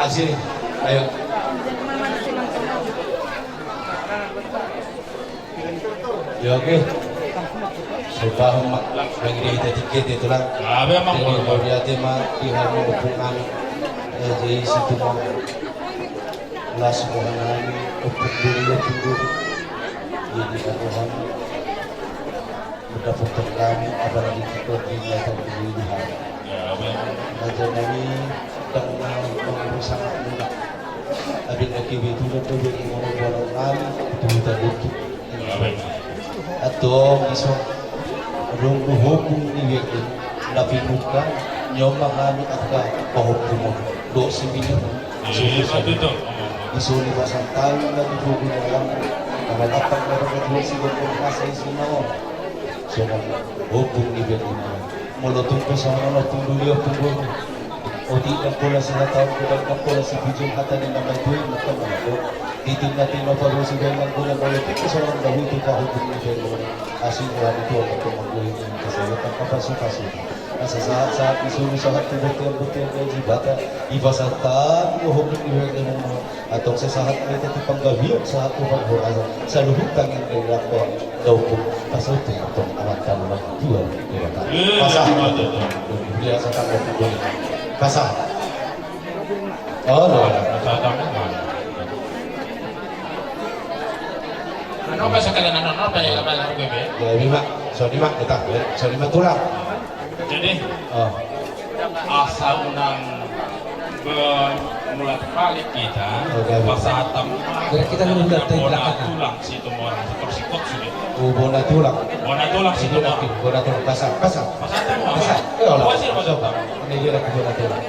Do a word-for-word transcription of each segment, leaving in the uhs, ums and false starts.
Sini, ayo. Ya, oke. Sombahon ma bagi hita tingki, Tulang. Jadi mauliate ma di hamu ompung nami. Eh, jadi situ ma las roha nami, ompung dulu, ompung dulu. Jadi, roha nami. Mendapatkan kami, apalagi kita di belakang ini, Tuhan. Raja nami, dang na mangurus anak muda. Abin lagi betul, betul, betul, betul, betul, nami, betul, betul, betul. Atau bisa, runggu hukum ni, betul. Tapi bukan, nyoma kami, angka, pahukum, dosi, betul. Iya, betul. Di sini pasang tangan, di buku dalam, kalau dapat, dapat, dosi, betul, masa isi, mau. Songon ompung ni Bernina. Molo tung pe songon on ompung duli, ompung duli. Otik dang pola sihataon, godang dang pola sipujion, hata ni na matua i, maka manggo. Titin na tino parusi baen nang guna, molo tung pe songon on, dahu tu pahukum ni Bernina. Asing rani tu ompung manggo ini, kasayatan kapasupasu. Asa sahat-sahat ni solu, sahat tu bontean-bontean ni Debata. Ipasahat hami ompung ni Bernina. Antong sai sahat ma hita tu panggabean, sahat tu parhorasan, saluhut tangiang ni lambok, daupun, pasahat tu antong amanta na martua. Pasahat. Pasahat. Oh, no. Pasahat. Anu, apa sekalian anu, apa ya, apa yang harus gue, ya? Ya, lima. So, lima kita, ya. So, lima tulang. Jadi, oh. Asa unang be-, mulak balik hita, oke, oke. Pasahat hamu ma, jadi kita nunggu dari bona belakang. Tulang Situmorang, sikok-sikok sudah. Oh, bona tulang. Bona tulang Situmorang. Bona tulang, pasahat, pasahat. Pasahat hamu ma. Pasahat. Eh, olah. Pasahat, pasahat. Ini dia lagi bona tulang.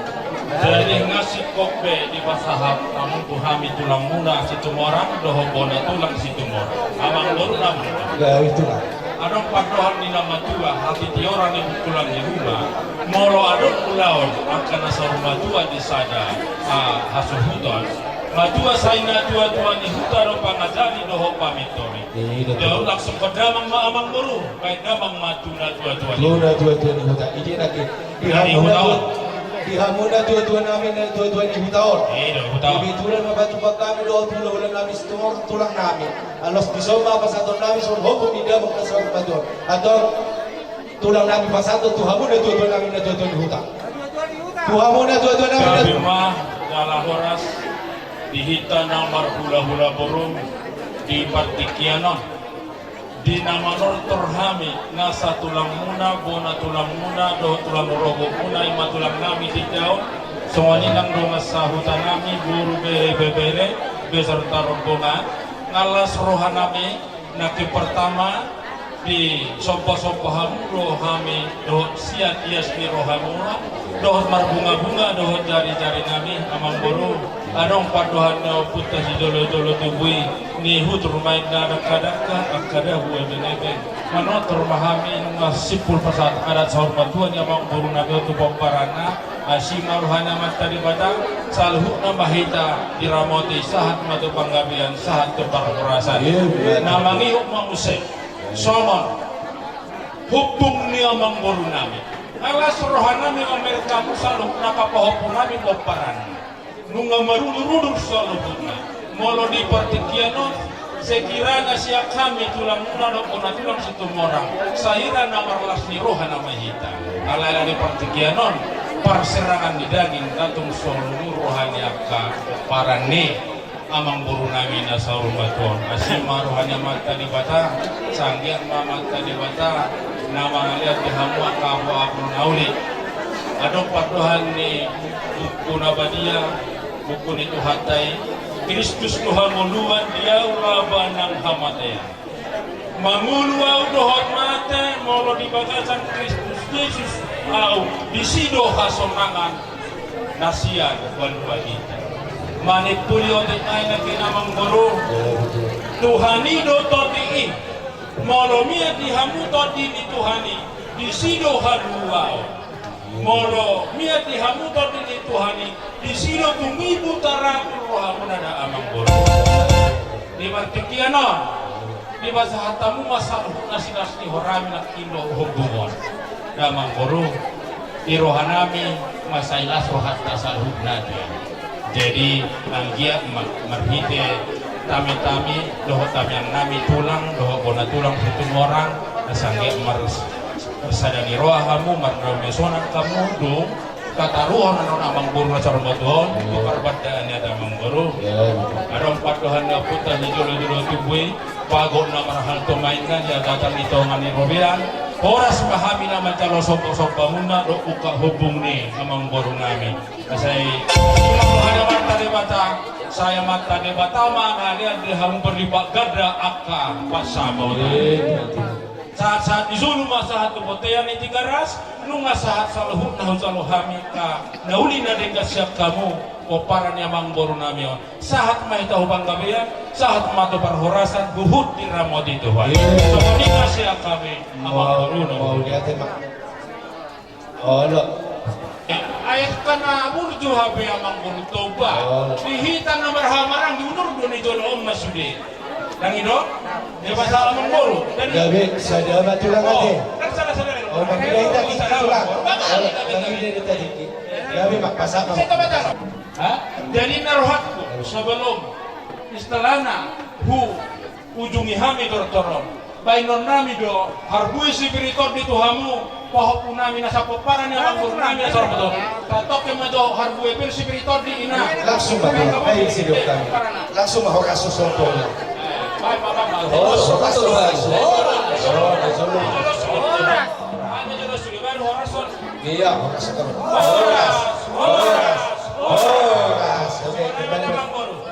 Jadi, nga sikok be dipasahat hamu tu hami tulangmuna Situmorang, dohot bona tulang Situmorang. Amangboru nami. Ya, itulah. Adong pandohan ni na matua, hatitihoran ni bungkulan ni ruma, molo adong ulaon, angka na saur matua di sada, ah, hasuhuton. Matua sai natuatua ni huta do pangajari dohot pamintori. Iya, betul. Dia ulang sungkon damang ma amangboru, baen damang ma tu natuatua ni huta. Tu natuatua ni huta. Ini lagi. Di hamu na tuatua nami, natuatua ni huta on. Kebetulan ma batu bak nami dohot hulahula nami, situmorang tulang nami. Alos dison ma pasahaton nami songon hohom ni damang na saur matua on. Antong tulang nami pasahaton tu hamu natuatua nami, natuatua ni huta. Tu hamu natuatua nami. Gabe ma jala horas di hita na marhulahula boru di partingkian on. Di na manortor hami, na satulangmuna, bona tulangmuna, dohot tulang rorobotmuna, i ma tulang nami di hita on, songon i nang dongan sahuta nami, boru, bere, ibebere, beserta rombongan, nga las roha nami, nangkin pertama, disombasomba hamu do hami, dohot sian ias ni rohamuna, dohot marbungabunga, dohot jarijari nami, amangboru, adong pandohan ni ompunta sijolojolo tubu i, ni hutur ma inna dangkadangka, angka dabu ebengebeng. Manortor ma hami nunga simpul pasahat adat saur matua ni amangboru nami on tu pomparanna, asi ma roha ni Amanta Debata, saluhutna ma hita diramoti sahat ma tu panggabean, sahat tu parhorasan. Iya, betul. Na mangihut ma muse songon hohom ni amangboru nami. Nga las roha nami mamereng hamu saluhut na pahompar nami pomparanna. Nunga marudurudur saluhutna. Molo di partingkian on, sekiranya sian hami tulangmuna dohot bona tulang Situmorang, sai ra na marlas ni roha nama hita. Alai di partingkian on, parserangan ni daging, nda tung so lungun roha ni angka pomparan ni amangboru nami na saur matua on. Asi ma roha ni Amanta Debata, sanggiat ma Amanta Debata na mangalean di hamu angka apoapo na uli. Adong pandohan ni buku na badia, buku ni Tuhanta i, Kristus do hangoluan, di ahu laba nang hamatean. Mangolu ahu dohot mate, molo di bagasan Kristus Jesus ahu, disi do hasonangan na sian banua hita. Manimpuli otik nai na kinamang boru. Tuhan i do tondi i. Molo mian di hamu tondi ni Tuhan i, disi do haluaon. Molo mian di hamu tondi ni Tuhan i, disi do tumibu tarapul rohamuna da amang boru. Di partingkian on, dipasahat hamu ma saluhut na silas ni horami nangkin do hombungon. Da amang boru, di rohanami ma sai las rohanta saluhutna dia. Jadi, anggiat ma marhite tami-tami dohot tamiang nami tulang dohot bona tulang Situmorang, asa anggiat mar-, marsada ni roha hamu, mardame sonang hamu, dung tataruhon annon amangboru na saur matua on tu parbandaan ni hata amangboru. Adong pandohan ni ompunta sijolo-jolo tubu i, bagot na marhalto ma inna di agatan di tonga ni robean. Horas ma hami na manjalo somba-sombamuna dohot ungkap hombung ni amangboru nami. Sai Amanta Debata, sai Amanta Debata ma na lean di hamu berlipat ganda angka pansamotan. Sahat-sahat ni solu ma sahat tu bontean ni Tigaras, nunga sahat saluhutna hujalo hami angka na uli na denggan sian hamu pomparan ni amangboru nami on. Sahat ma hita tu panggabean, sahat ma tu parhorasan, huhut diramoti Tuhan. Songon i ma sian hami amangboru nami. Mauliate ma. Olo. Aek na burju hape amangboru Toba. Di hita na marhamarang di unur do ni jolo on ma sude. Dang i do? Dia pasal amangboru. Gabe sada ma tulang ate. Kan sada-sada. O, mangida hita di tulang. Mangida hita di. Gabe ma pasahat ma. Jadi na rohangku sebelum istilahna hu ujungi hami tortor on. Baenon nami do harbue sipir ni tondi tu hamu, pahompu nami na sapomparan ni amangboru nami na saur matua on. Tatoke ma jo harbue pir sipir ni tondi ina. Langsung ma tulang, baen sidok kami. Langsung ma horas sosompong. Baen ma, baen ma. Horas, horas, horas. Horas. Horas. Horas. Horas. Iya, horas. Horas. Horas. Horas. Oke, kembali.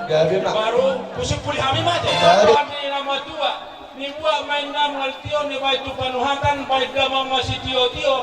Gabe ma. Baru pusing puli hami mate. Gabe. Hami na matua. Nibuat ma inna mual tio, nibaen tu panuhatan, baen damang ma sitio-tio,